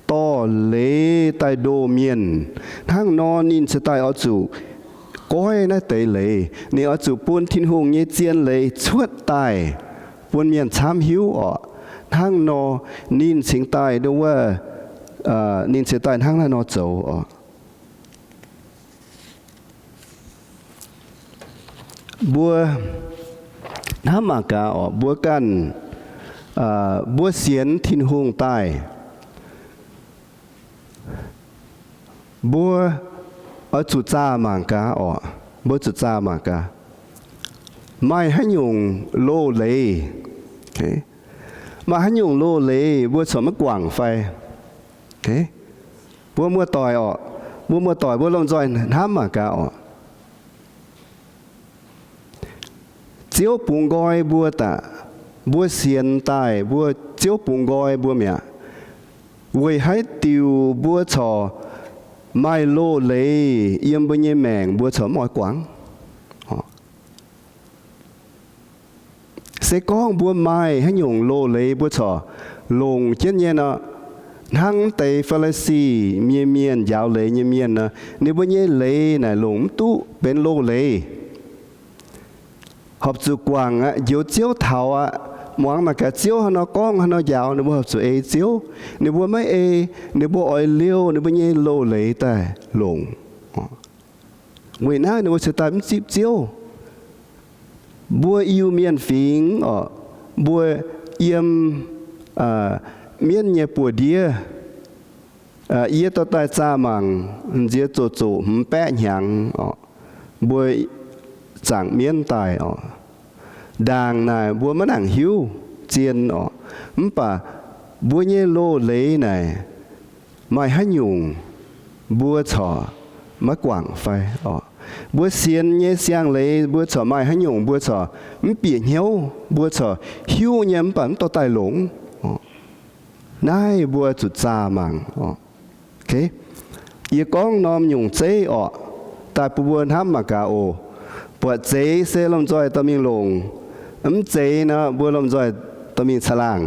dorh leiz daaih ndoh mienh. Hnangv nor ninh cingx daaih oix zuqc goiv naaiv deix leiz. Ninh oix zuqc bun Tin-Hungh nyei zien leiz cuotv daaih bun mienh camv hiuv orqc. Hnangv nor ninh cingx daaih ndo wuov, ninh cingx daaih hnangv naaiv nor zoux orqc. Mbuo hnamv mangc gaax orqc, mbuo ganh, mbuo sienx Tin-Hungh daaih, mbuo oix zuqc zaah mangc gaax orqc, mbuo zuqc zaah mangc gaax, maaih haaix nyungc loz-leiz, maaih haaix nyungc loz-leiz mbuo corc maiv guangc fai? Mbuo muoz-doic orqc, mbuo muoz-doic mbuo lomh nzoih hnamv mangc gaax orqc. Ziouv bungx nqoi mbuo daaih, mbuo sienx daaih mbuo, Ziouv bungx nqoi mbuo mi'aqv. Weic haaix diuc mbuo corc maaih loz-leiz yiem mbuo nyei maengc mbuo corc mv oix guangc? Se gorngv mbuo maaih haaix nyungc loz-leiz mbuo corc longc jienv nyei nor, hnangv deix Faa^li^si nyei mienh, njaaux leiz nyei mienh nor, ninh mbuo nyei leiz naaic longc mv duqv benx loz-leiz. Horpc zuqc guangc aqv, njoux Ziouv taux aqv, muangx mangc gaax Ziouv haaix nor gorngv, haaix nor njaaux, ninh mbuo horpc zuqc ei Ziouv. Ninh mbuo maiv ei, ninh mbuo oix liouh ninh mbuo nyei loz-leiz daaih longc. Weic naaiv ninh mbuo cingx daaih mv zipv Ziouv. Mbuo Iu-Mienh fingx orqc, mbuo yiem mienv nyei buoz-ndiev, yie dorh daaih zaah mangc, nziex zoqc zoqc hmz baeqv hnyangx orqc, mbuo zaangc mienv daaih orqc. Ndaangc naaic mbuo maiv nangc hiuv zien orqc, mv baac mbuo nyei loz-leiz naaic maaih haaix nyungc mbuo corc maiv guangc fai orqc? Mbuo sienx nyei siang-leiz mbuo corc maaih haaix nyungc mbuo corc mv bieqc hnyouv, mbuo corc hiuv nyei mv baac mv dorh daaih longc orqc? Naaiv mbuo zuqc zaah mangc orqc. Yie gorngv norm nyungc zeiv orqc, daaih bun mbuo hnamv mangc gaax oc. Buatc zeiz se lomh nzoih dorh mingh longc, mv zeiz nor mbuo lomh nzoih dorh mingh caangh laangh.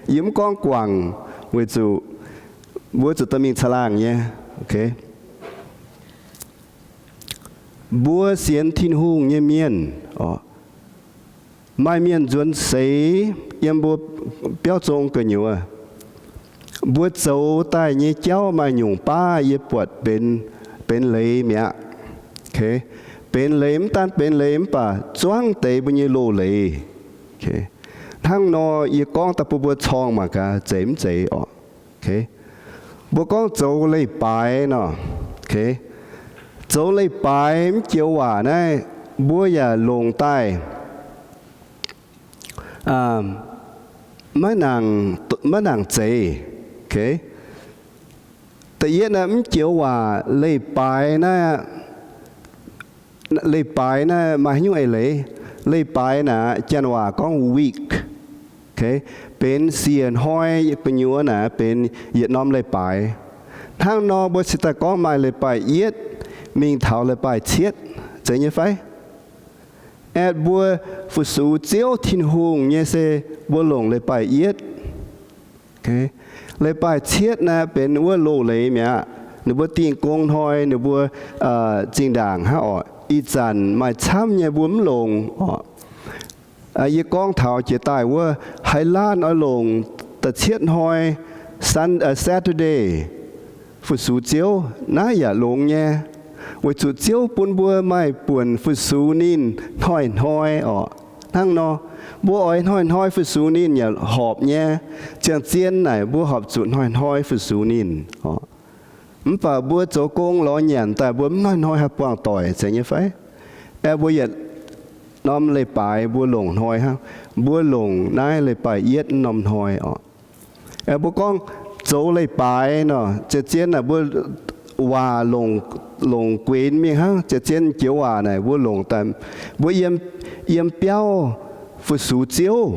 Yie mv gorngv guangc, weic zuqc mbuo zuqc dorh mingh caangh laangh nyei. Mbuo sienx Tin-Hungh nyei mienh orqc, maaih mienh nzuonx seix yiem mbuo biauv zong gu'nyuoz. Mbuo zoux daaih nyei jauv maaih nyungc baav yie buatc benx, benx leiz mi'aqv. Benx leiz, mv daan benx leiz mv baac zuangv deix mbuo nyei loz-leiz. Hnangv nor yie gorngv daaih bun mbuo corng mangc gaax zeiz mv zeiz orqc. Mbuo gorngv zoux leiz-baaix nor, zoux leiz-baaix mv joux waac naaiv mbuo yaac longc daaih maiv nangc, maiv nangc zeiz. Da'yietv naaiv mv joux waac leiz-baaix naaiv, leiz-baaix naaiv maaih haaix nyungc eix leiz? Leiz-baaix naaic janx waac gorngv week. Benx siec hnoi gu'nyuoz naaic benx yietc norm leiz-baaix. Hnangv nor mbuo cingx daaih gorngv maaih leiz-baaix yietv mingh taux leiz-baaix cietv, zeiz nyei fai? Aeqv, mbuo fu-sux Ziouv Tin-Hungh nyei se mbuo longc leiz-baaix yietv. Leiz-baaix cietv naaiv benx wuov loz-leiz mi'aqv. Ninh mbuo dingh gong hnoi ninh mbuo zinh ndaangc hnangv orqc. Ih zanc maaih camv nyei mbuo mv longc orqc. Yie gorngv taux jiex daaih wuov, haaix laanh oix longc da'cietv hnoi, Sun, Saturday, fu-sux Ziouv, naaiv yaac longx nyei, weic zuqc Ziouv bun mbuo maaih buonc fu-sux ninh hnoi-hnoi orqc. Hnangv nor, mbuo oix hnoi-hnoi fu-sux ninh yaac horpc nyei. Ziangh zien naaic mbuo horpc zuqc hnoi-hnoi fu-sux ninh. Mv baac mbuo zoux gong lorz nyanc daaih mbuo mv hnoi-hnoi haih buangh doic zeiz nyei fai? Aeqv, mbuo yietc norm leiz-baaix mbuo longc hnoi hnangv. Mbuo longc naaiv leiz-baaix yietv norm hnoi oc. Aeqv, mbuo gorngv zoux leiz-baaix nor, ziouc zien naaic mbuo waac longc, longc guenx mingh hnangv. Ziouc zien joux waac naaic mbuo longc daaih, mbuo yiem, yiem biauv fu-sux Ziouv.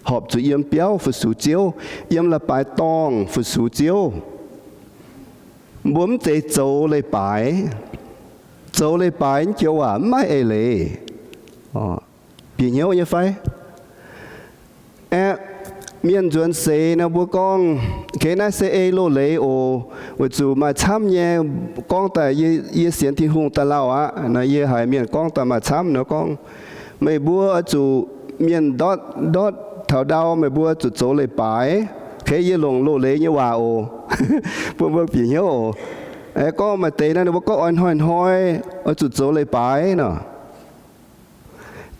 Horpc zuqc yiem biauv fu-sux Ziouv, yiem leiz-baaix dorngh fu-sux Ziouv. Mbuo mv zeiz zoux leiz-baaix. Zoux leiz-baaix joux waac mv maaih eix leiz. Bieqc hnyouv nyei fai? Aeqv, mienh nzuonx seix nor mbuo gorngv, Okay, naaiv se ei loz-leiz oc, weic zuqc maaih camv nyei. Gorngv daaih yie, yie sienx Tin-Hungh daaih lauh aqv. Naaiv yie haiz mienh gorngv daaih maaih camv nor gorngv, Meih mbuo oix zuqc mienh ndortv, ndortv taux ndau, meih mbuo zuqc zoux leiz-baaix. Okay, yie longc loz-leiz nyei waac oc, bun mbuo bieqc hnyouv oc. Aeqv, gorngv maaih deix naaiv ninh mbuo gorngv oix hnoi-hnoi oix zuqc zoux leiz-baaix nor.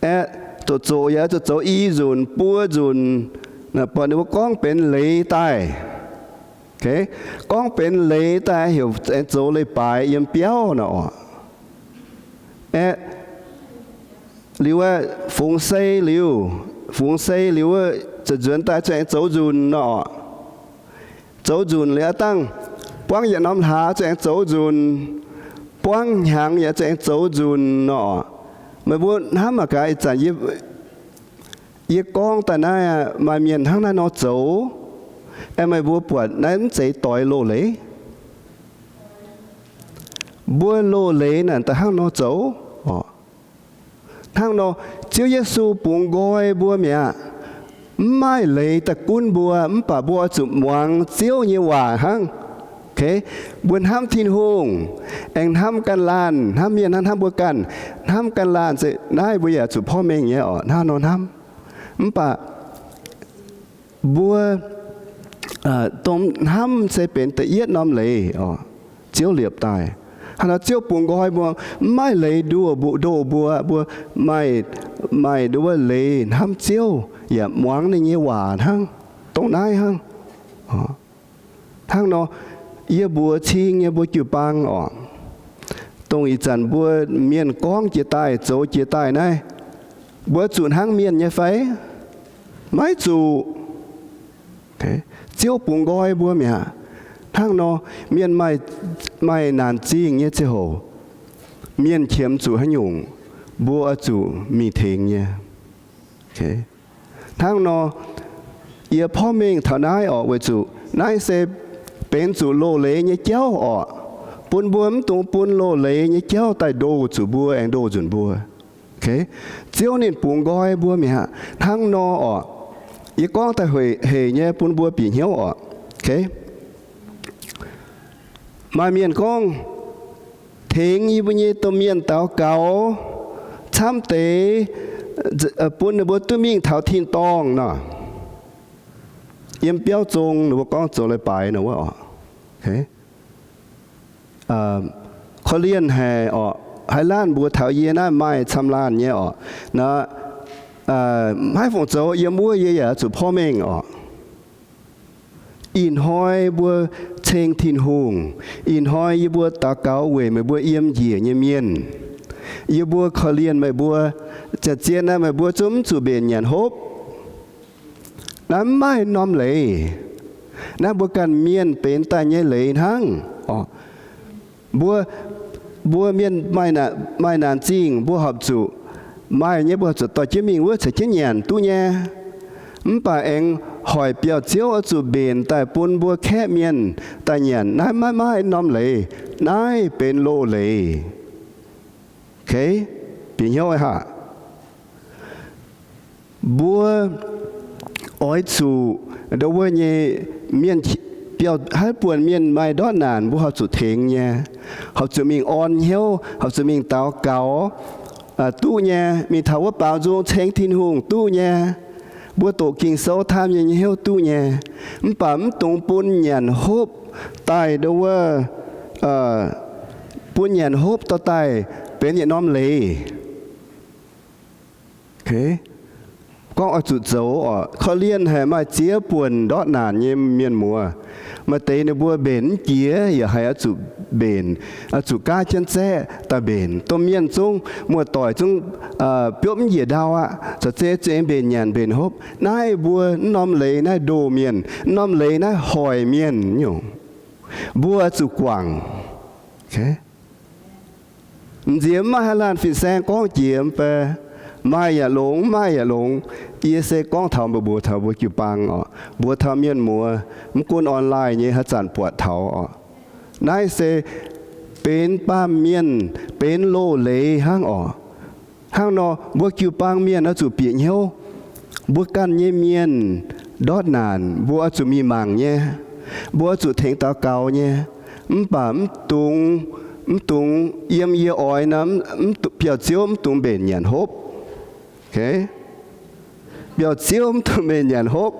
Aeqv, zoqc zoqc yaac zuqc zoux i nzunc buo nzunc, buatc ninh mbuo gorngv benx leiz daaih. Gorngv benx leiz daaih heuc aengx zoux leiz-baaix yiem biauv nor oc. Aeqv, liuz aeqv, fungx sei liuz, fungx sei liuz wuov, zuqc nzuonx daaih zuqc aengx zoux nzunc nor oc. Zoux nzunc liuz aqv dangh, buangv yietc norm hlaax zuqc aengx zoux nzunc, buangv hnyangx yaac zuqc aengx zoux nzunc nor. Meih mbuo hnamv mangc gaax, ih zanc yie, yie gorngv daaih naaiv maaih mienh hnangv naaiv nor zoux, aeqv, meih mbuo buatc naaiv mv zeiz doix loz-leiz? Mbuo loz-leiz naaic daaih hnangv nor zoux oc. Hnangv nor, Ziouv Yesu bungx nqoi mbuo mi'aqv. Mv maaih leiz daaih gunv mbuo, mv baac mbuo oix zuqc muangx Ziouv nyei waac hnangv. Mbuo hnamv Tin-Hungh, aengx hnamv ganh laanh, hnamv mienh hnangv, hnamv mbuo ganh, hnamv ganh laanh se naaiv mbuo yaac zuqc porv mengh nyei oc, hnangv nor hnamv. Mv baac mbuo dongh hnamv se benx da'yietv norm leiz oc, Ziouv liepc daaih. Hnangv nor Ziouv bungx nqoi mbuo, mv maaih leiz ndoh mbuo, ndoh mbuo, mbuo maaih, maaih nduov leiz hnamv Ziouv yaac muangx ninh nyei waac hnangv, dongh naaiv hnangv. Hnangv nor, yie mbuox cing nyei mbuo jiu-baang oc, dongh ih zanc mbuo mienh gorngv jiex daaih, zoux jiex daaih naaiv, mbuo zuqc hnangv mienh nyei fai? Maiv zuqc. Ziouv bungx nqoi mbuo mi'aqv. Hnangv nor, mienh maaih, maaih naanc zingh nyei ziangh hoc, mienh qiemx zuqc haaix nyungc, mbuo oix zuqc mingh tengx nyei. Hnangv nor, yie porv mengh taux naaiv oc, weic zuqc naaiv se benx zuqc loz-leiz nyei jauv oc, bun mbuo mv dungx bun loz-leiz nyei jauv daaih ndoh zuqc mbuo aengx ndoh nzunc mbuo. Ziouv ninh bungx nqoi mbuo mi'aqv. Hnangv nor oc, yie gorngv daaih hec, hec nyei bun mbuo bieqc hnyouv oc. Maaih mienh gorngv, Tengx yie mbuo nyei domh mienh daux gaux camv deix, bun ninh mbuo duqv mingh taux tin-dorngh nor. Yiem biauv zong ninh mbuo gorngv zoux leiz-baaix nor wuov oc. Korv-lienh haic oc, haaix laanh mbuox taux yie naaiv maaih camv laanh nyei oc. Naaiv, maiv fungc zoux yiem wuov yie yaac zuqc porv mengh oc. Ih hnoi mbuo ceng Tin-Hungh. Ih hnoi yie mbuo daux gaux weic meih mbuo yiem njiec nyei mienh. Yie mbuo korv-lienh meih mbuo. Zien-zien naaiv meih mbuo zungv mv zuqc mbenc nyanc hopv. Naaiv mv maaih norm leiz. Naaiv mbuo ganh mienh benx daaih nyei leiz hnangv. Mbuo, mbuo mienh maaih naanc zingh, mbuo horpc zuqc, maaih nyei mbuo horpc zuqc dorh jienv mingh wuov caux jienv nyanc duqv nyei. Mv baac aengx hoic biauv-ziouv oix zuqc mbenc daaih bun mbuo kaeqv mienh daaih nyanc. Naaiv maiv maaih norm leiz. Naaiv benx loz-leiz. Bieqc hnyouv aqv. Mbuo oix zuqc ndo wuov nyei mienh biauv haiv buonc mienh maaih ndortv naanc, mbuo horpc zuqc tengx nyei, horpc zuqc mingh orn hnyouv, horpc zuqc mingh daux gaux duqv nyei, mingh taux wuov baaux nzung ceng Tin-Hungh duqv nyei. Mbuo doqc Ging-Sou, taamh nyei hnyouv duqv nyei. Mv baac mv dungx bun nyanc hopv daaih ndo wuov, bun nyanc hopv dorh daaih benx yietc norm leiz. Gorngv oix zuqc zoux oc. Korv-lienh haic maaih ziex buonc ndortv naanc nyei mienh muoz. Maaih deix ninh mbuo mbenc mv jiex yaac haiz oix zuqc mbenc, oix zuqc gaatv jienv zaeqv daaih mbenc. Domh mienh zungv, muoz-doic zungv biopv mv njiec ndau aqv. Caux zeiz zuqc mbenc nyanc mbenc hopv. Naaiv mbuo mv norm leiz naaiv ndoh mienh, mv norm leiz naaiv hoic mienh nyungc. Mbuo oix zuqc guangc. M'nziex mv maaih haaix laanh fin-saeng gorngv jiex mv bei, maaih yaac longx, mv maaih yaac longx. Yie se gorngv taux mbuox taux mbuo jiu-baang oc, mbuox taux mienh muoz, mv gunv online nyei haaix zanc buatc taux oc. Naaiv se benx baamh mienh, benx loz-leiz hnangv oc. Hnangv nor, mbuo jiu-baang mienh oix zuqc bieqc hnyouv. Mbuo ganh nyei mienh ndortv naanc, mbuo oix zuqc mingh mangc nyei. Mbuo oix zuqc tengx daux gaux nyei. Mv baac mv dungx, mv dungx yiem yie oix nor, biauv-ziouv mv dungx mbenc nyanc hopv. Biauv-ziouv mv dungx mbenc nyanc hopv.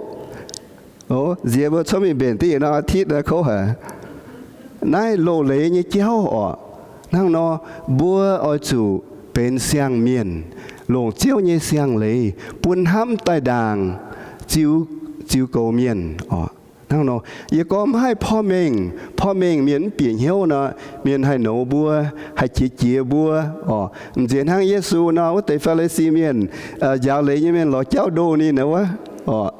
Nziex mbuo corc mingh mbenc diuh yietc norm อาทิตย์ naaiv kouv haic. Naaiv loz-leiz nyei jauv oc. Hnangv nor, mbuo oix zuqc benx siang-mienh, longc Ziouv nyei siang-leiz bun hnamv daaih ndaangc ziux goux mienh oc. Hnangv nor, yie gorngv mv haih porv mengh, porv mengh mienh mv bieqc hnyouv nor, mienh haih nouz mbuo, haih qiex jiez mbuo oc. M'nziex hnangv Yesu nor, wuov deix Faa^li^si mienh, njaaux leiz nyei mienh lorz jauv ndoh ninh wuov oc.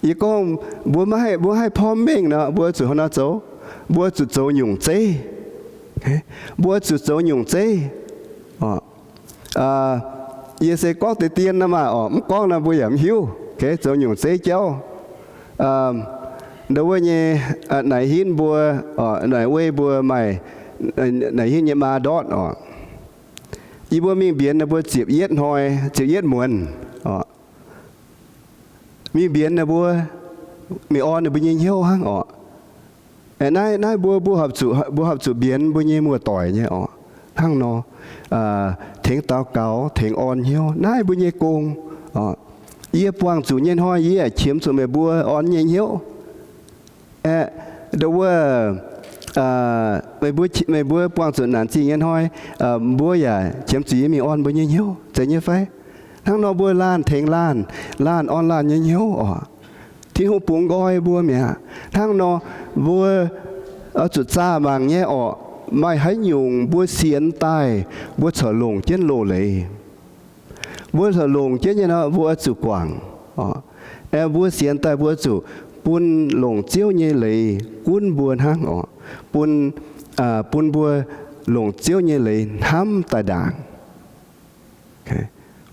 Yie gorngv mbuo mv haih porv mengh nor, mbuo zuqc hnangv nor zoux. Mbuo zuqc zoux nyungc zeiv. Mbuo zuqc zoux nyungc zeiv. Yie se gorngv deix dien nor maah oc, mv gorngv nor mbuo yaac mv hiuv. Zoux nyungc zeiv jauv. Ndo wuov nyei, naaic hinv mbuo, naaic wei mbuo maaih naaic hinv nyei maa ndortv oc. Yie mbuo mingh mbienx ninh mbuo ziepc yietv hnoi, ziepc yietv muonz oc. Mingh mbienx ninh mbuo, mingh orn ninh mbuo nyei hnyouv hnangv oc. Naaiv, naaiv mbuo, mbuo horpc zuqc mbienx mbuo nyei muoz-doic nyei oc. Hnangv nor, tengx daux gaux, tengx orn hnyouv, naaiv mbuo nyei gong oc. Yie buangh zuqc nyei hnoi yie yaac qiemx zuqc meih mbuo orn nyei hnyouv. Aeqv, ndo wuov, meih mbuo buangh zuqc naanc zingh nyei hnoi, mbuo yaac qiemx zuqc yie mingh orn mbuo nyei hnyouv, zeiz nyei fai? Hnangv nor mbuo laanh tengx laanh, laanh orn laanh nyei hnyouv oc. Tin-Hungh bungx nqoi mbuo mi'aqv. Hnangv nor, mbuo oix zuqc zaah mangc nyei oc. Maaih haaix nyungc mbuo sienx daaih, mbuo corc longc jienv loz-leiz. Mbuo corc longc jienv nyei nor, mbuo oix zuqc guangc. Mbuo sienx daaih mbuo zuqc bun longc Ziouv nyei leiz gunv mbuo hnangv oc. Bun, bun mbuo longc Ziouv nyei leiz hnamv daaih ndaangc.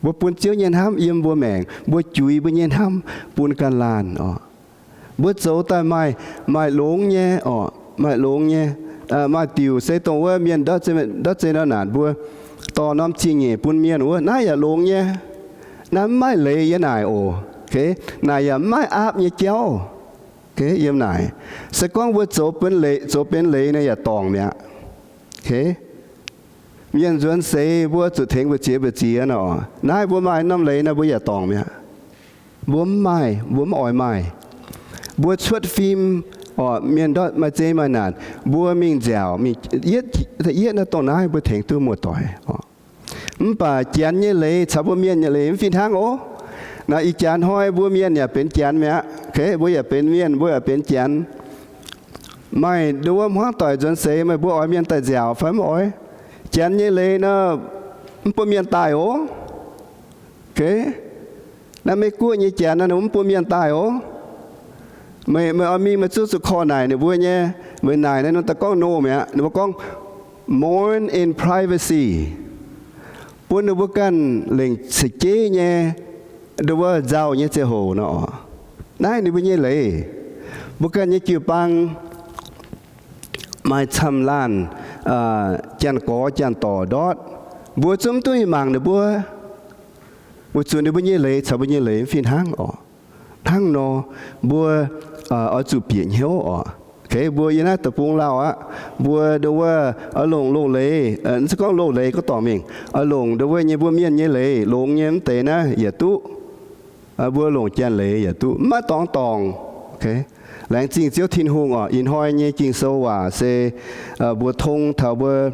Mbuo bun Ziouv nyei hnamv yiem mbuo maengc, mbuo juix mbuo nyei hnamv bun ganh laanh oc. Mbuo zoux daaih maaih, maaih longx nyei oc, maaih longx nyei. Maaih diuc se dongh wuov mienh ndortv zei nor naanc mbuo dorh norm zingh nyeic bun mienh wuov, naaiv yaac longx nyei. Naaiv mv maaih leiz yie naaic oc. Naaic yaac mv maaih aapv nyei jauv. Yiem naaic, se gorngv mbuo zoux benx leiz, zoux benx leiz naaiv yaac dorngc mi'aqv. Mienh nzuonx seix mbuo zuqc tengx mbu'ziex mbu'ziex nor, naaiv mbuo maaih norm leiz nor mbuo yaac dorngc mi'aqv. Mbuo mv maaih, mbuo mv oix maaih. Mbuo cuotv fim oc, mienh ndortv maaih zei maaih naanc, mbuo mingh nziaauc, mingh yietv, yietv naaiv dongh naaiv mbuo tengx duqv muoz-doic oc. Mv baac janx nyei leiz caux mbuo mienh nyei leiz mv fih hnangv oc. Naaiv ih jaax hnoi mbuo mienh yaac benx janx mi'aqv. Mbuo yaac benx mienh, mbuo yaac benx janx. Maaih ndo wuov hmuangv doic nzuonx seix, meih mbuo oix mienh daaih nziaauc fai mv oix? Janx nyei leiz nor, mv bun mienh daaih oc. Naaiv Meiv-Guoqv nyei janx nor, ninh mv bun mienh daaih oc. Meih, meih oix mingh meih zuqc zuqc korv naaic ninh mbuo nyei. Meih naaic naaiv ninh daaih gorngv no mi'aqv. Ninh mbuo gorngv mourn in privacy. Bun ninh mbuo ganh lengc ca'jeiv nyei, ndo wuov nzauh nyei ziangh hoc nor. Naaiv ninh mbuo nyei leiz. Mbuo ganh nyei jiu-baang maaih camv laanh, janx-gorx janx-dorc ndortv, mbuo zungv mv duqv mingh mangc ninh mbuo. Weic zuqc ninh mbuo nyei leiz caux mbuo nyei leiz mv fih hnangv oc. Hnangv nor, mbuo oix zuqc bieqc hnyouv oc. Mbuo yiem naaiv deic-bung lauh aqv. Mbuo ndo wuov oix longc loz-leiz, se gorngv loz-leiz gorngv dorngc mingh, oix longc ndo wuov nyei mbuo mienh nyei leiz longx nyei mv deix naaiv yaac duqv. Mbuo longc janx-leiz yaac duqv, mv maaih dorngx dorngc. Laengz zingh Ziouv Tin-Hungh oc. Ih hnoi nyei Ging-Sou waac se mbuox tong taux mbuo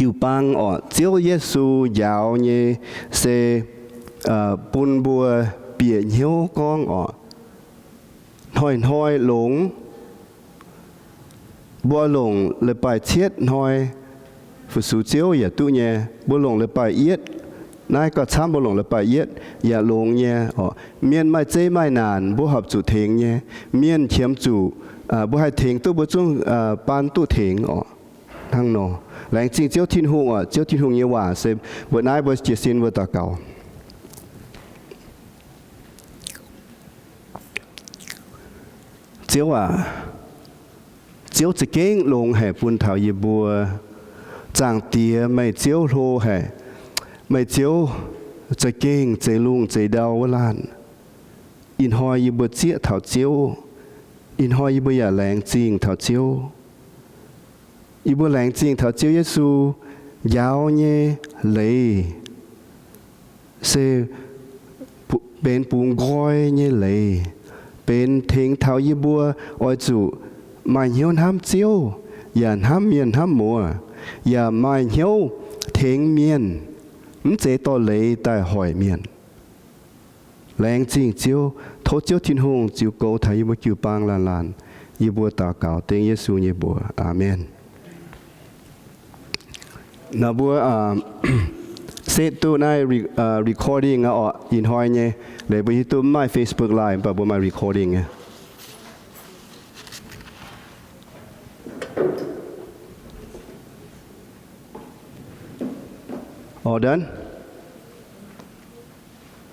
jiu-baang orqc, Ziouv Yesu njaaux nyei se bun mbuo bieqc hnyouv gorngv orqc, hnoi-hnoi longx. Mbuo longc leiz-baaix cietv hnoi fu-sux Ziouv yaac duqv nyei. Mbuo longc leiz-baaix yietv, naaiv gauh camv, mbuo longc leiz-baaix yietv yaac longx nyei orqc. Mienh maaih zeiv maaih naanc, mbuo horpc zuqc tengx nyei. Mienh qiemx zuqc, mbuo haih tengx duqv, mbuo zungv baan duqv tengx orqc. Hnangv nor, laengz zingh Ziouv Tin-Hungh orqc. Ziouv Tin-Hungh nyei waac se mbuo naaiv, mbuo jiez sin mbuo daux gaux. Ziouv aac, Ziouv za'gengh longx haic bun taux yie mbuo. Zaangc Diex, meih Ziouv hlo haic. Meih Ziouv za'gengh zeix lungh zeix ndau wuov laanh. Ih hnoi yie mbuo zieqv taux Ziouv. Ih hnoi yie mbuo yaac laengz zingh taux Ziouv. Yie mbuo laengz zingh taux Ziouv Yesu njaaux nyei leiz se benx bungx nqoi nyei leiz, benx tengx taux yie mbuo oix zuqc maaih hnyouv hnamv Ziouv, yaac hnamv mienh hnamv muoz, yaac maaih hnyouv tengx mienh, mv zeiz dorh leiz daaih hoic mienh. Laengz zingh Ziouv. Tov Ziouv Tin-Hungh ziux goux taux yie mbuo jiu-baang laanh laanh. Yie mbuo daux gaux dengv Yesu nyei mbuox. Aamen. Naaiv mbuo set duqv naaiv recording aqv orqc, ih hnoi nyei. Leiz mbuo hiuv duqv mv maaih Facebook Live, mv baac mbuo maaih recording nyei. All done?